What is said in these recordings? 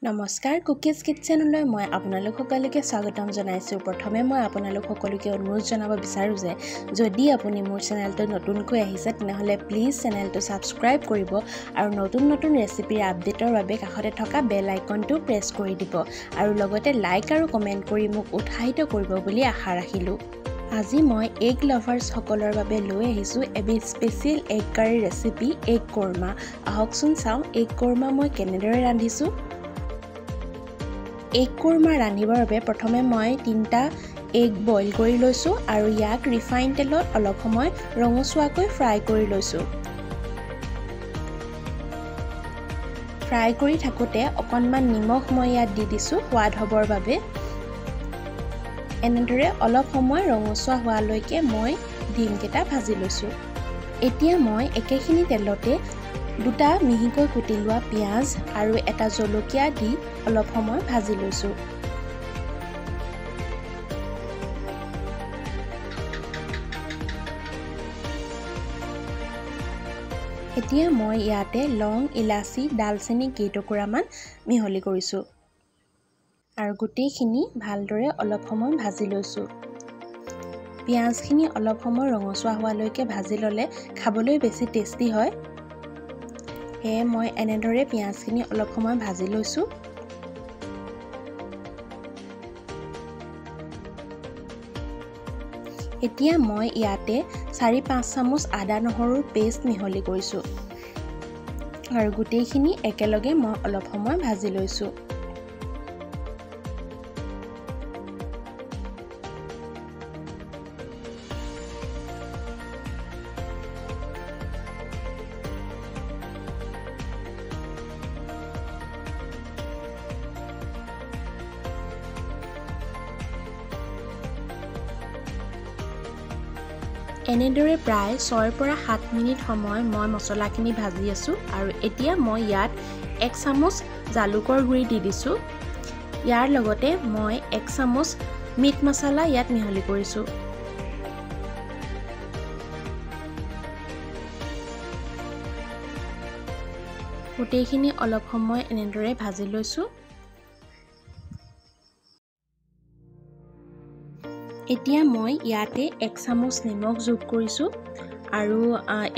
নমস্কাৰ কুকিজ কিটচেনলৈ মই আপোনালোক সকলোকে স্বাগতম জনাইছোঁ। প্ৰথমে মই আপোনালোক সকলোকে অনুৰোধ জনাব বিচাৰোঁ যে যদি আপুনি মোৰ চেনেলটো নতুনকৈ আহিছে তেনেহ'লে প্লিজ চেনেলটো ছাবস্ক্ৰাইব কৰিব আৰু নতুন নতুন ৰেচিপিৰ আপডেটৰ বাবে কাষতে থকা বেল আইকনটো প্ৰেছ কৰি দিব আৰু লগতে লাইক আৰু কমেণ্ট কৰি মোক উৎসাহিত কৰিব বুলি আশা ৰাখিলোঁ। আজি মই এগ লাভাৰ্ছসকলৰ বাবে লৈ আহিছোঁ এবিধ special egg curry recipe, egg korma. আহকচোন চাওঁ এগ কৰ্মা মই কেনেদৰে ৰান্ধিছোঁ। এগ কৰ্মা ৰান্ধিবৰ বাবে প্ৰথমে মই 3টা এগ বইল কৰি লৈছোঁ আৰু ইয়াক ৰিফাইন তেলত অলপ সময় ৰঙচুৱাকৈ ফ্ৰাই কৰি লৈছোঁ। ফ্ৰাই কৰি থাকোঁতে অকণমান নিমখ মই ইয়াত দি দিছোঁ সোৱাদ হ'বৰ বাবে। এনেদৰে অলপ সময় ৰঙচুৱা হোৱালৈকে মই ডিমকেইটা ভাজি লৈছোঁ। এতিয়া মই একেখিনি তেলতে 2টা মিহিকৈ কুটি লোৱা পিঁয়াজ আৰু এটা জলকীয়া দি অলপ সময় ভাজি লৈছোঁ। এতিয়া মই ইয়াতে লং, ইলাচি, ডালচেনি কেইটুকুৰামান মিহলি কৰিছোঁ আৰু গোটেইখিনি ভালদৰে অলপ সময় ভাজি লৈছোঁ। পিঁয়াজখিনি অলপ সময় ৰঙচুৱা হোৱালৈকে ভাজি ল'লে খাবলৈ বেছি টেষ্টি হয়, সেয়ে মই এনেদৰে পিঁয়াজখিনি অলপ সময় ভাজি লৈছোঁ। এতিয়া মই ইয়াতে 4-5 চামুচ আদা নহৰুৰ পেষ্ট মিহলি কৰিছোঁ আৰু গোটেইখিনি একেলগে মই অলপ সময় ভাজি লৈছোঁ। এনেদৰে প্ৰায় 6 পৰা 7 মিনিট সময় মই মছলাখিনি ভাজি আছোঁ আৰু এতিয়া মই ইয়াত 1 চামুচ জালুকৰ গুড়ি দি দিছোঁ। ইয়াৰ লগতে মই 1 চামুচ মিট মছলা ইয়াত মিহলি কৰিছোঁ। গোটেইখিনি অলপ সময় এনেদৰে ভাজি লৈছোঁ। এতিয়া মই ইয়াতে 1 চামুচ নিমখ যোগ কৰিছোঁ আৰু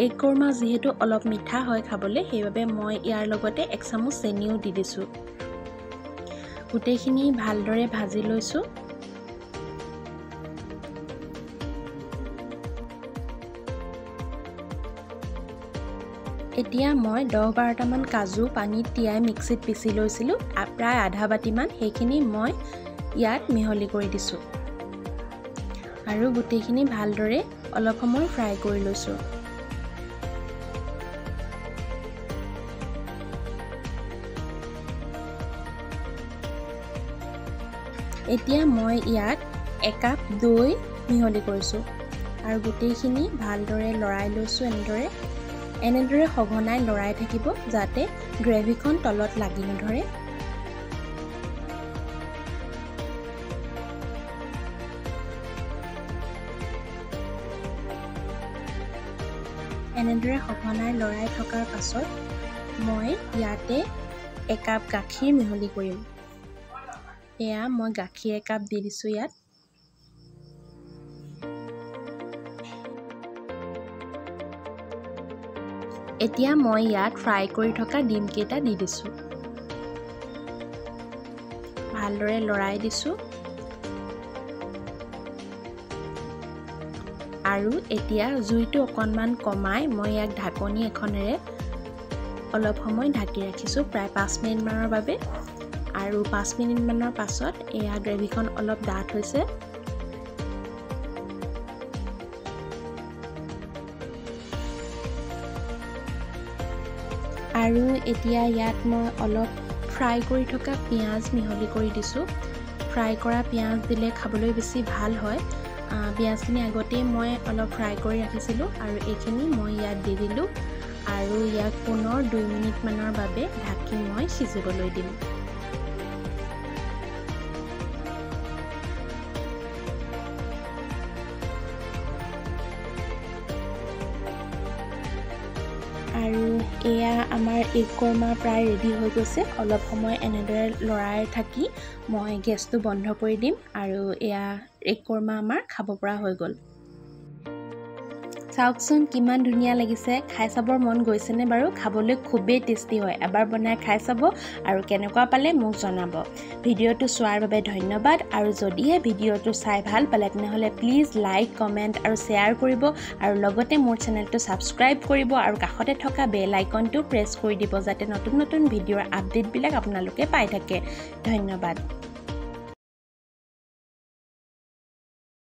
এগ কৰ্মা যিহেতু অলপ মিঠা হয় খাবলৈ, সেইবাবে মই ইয়াৰ লগতে 1 চামুচ চেনিও দি দিছোঁ। গোটেইখিনি ভালদৰে ভাজি লৈছোঁ। এতিয়া মই 10-12টামান কাজু পানীত তিয়াই মিক্সিত পিচি লৈছিলোঁ, প্ৰায় আধা বাতিমান, সেইখিনি মই ইয়াত মিহলি কৰি দিছোঁ আৰু গোটেইখিনি ভালদৰে অলপ সময় ফ্ৰাই কৰি লৈছোঁ। এতিয়া মই ইয়াত 1 কাপ দৈ মিহলি কৰিছোঁ আৰু গোটেইখিনি ভালদৰে লৰাই লৈছোঁ। এনেদৰে সঘনাই লৰাই থাকিব যাতে গ্ৰেভিখন তলত লাগি নধৰে। এনেদৰে সঘনাই লৰাই থকাৰ পাছত মই ইয়াতে 1 কাপ গাখীৰ মিহলি কৰিম। এয়া মই গাখীৰ 1 কাপ দি দিছোঁ ইয়াত। এতিয়া মই ইয়াত ফ্ৰাই কৰি থকা ডিমকেইটা দি দিছোঁ, ভালদৰে লৰাই দিছোঁ আৰু এতিয়া জুইটো অকণমান কমাই মই ইয়াক ঢাকনি এখনেৰে অলপ সময় ঢাকি ৰাখিছোঁ প্ৰায় 5 মিনিটমানৰ বাবে। আৰু 5 মিনিটমানৰ পাছত এয়া গ্ৰেভিখন অলপ ডাঠ হৈছে। আৰু এতিয়া ইয়াত মই অলপ ফ্ৰাই কৰি থকা পিঁয়াজ মিহলি কৰি দিছোঁ। ফ্ৰাই কৰা পিঁয়াজ দিলে খাবলৈ বেছি ভাল হয়। পিঁয়াজখিনি আগতেই মই অলপ ফ্ৰাই কৰি ৰাখিছিলোঁ আৰু এইখিনি মই ইয়াত দি দিলোঁ আৰু ইয়াক পুনৰ 2 মিনিটমানৰ বাবে ঢাকি মই সিজিবলৈ দিম। আৰু এয়া আমাৰ এগ কৰ্মা প্ৰায় ৰেডি হৈ গৈছে। অলপ সময় এনেদৰে লৰাই থাকি মই গেছটো বন্ধ কৰি দিম আৰু এয়া এগ কৰ্মা আমাৰ খাব পৰা হৈ গ'ল। চাওকচোন কিমান ধুনীয়া লাগিছে। খাই চাবৰ মন গৈছেনে বাৰু? খাবলৈ খুবেই টেষ্টি হয়। এবাৰ বনাই খাই চাব আৰু কেনেকুৱা পালে মোক জনাব। ভিডিঅ'টো চোৱাৰ বাবে ধন্যবাদ। আৰু যদিহে ভিডিঅ'টো চাই ভাল পালে তেনেহ'লে প্লিজ লাইক, কমেণ্ট আৰু শ্বেয়াৰ কৰিব আৰু লগতে মোৰ চেনেলটো ছাবস্ক্ৰাইব কৰিব আৰু কাষতে থকা বেল আইকনটো প্ৰেছ কৰি দিব, যাতে নতুন নতুন ভিডিঅ'ৰ আপডেটবিলাক আপোনালোকে পাই থাকে। ধন্যবাদ।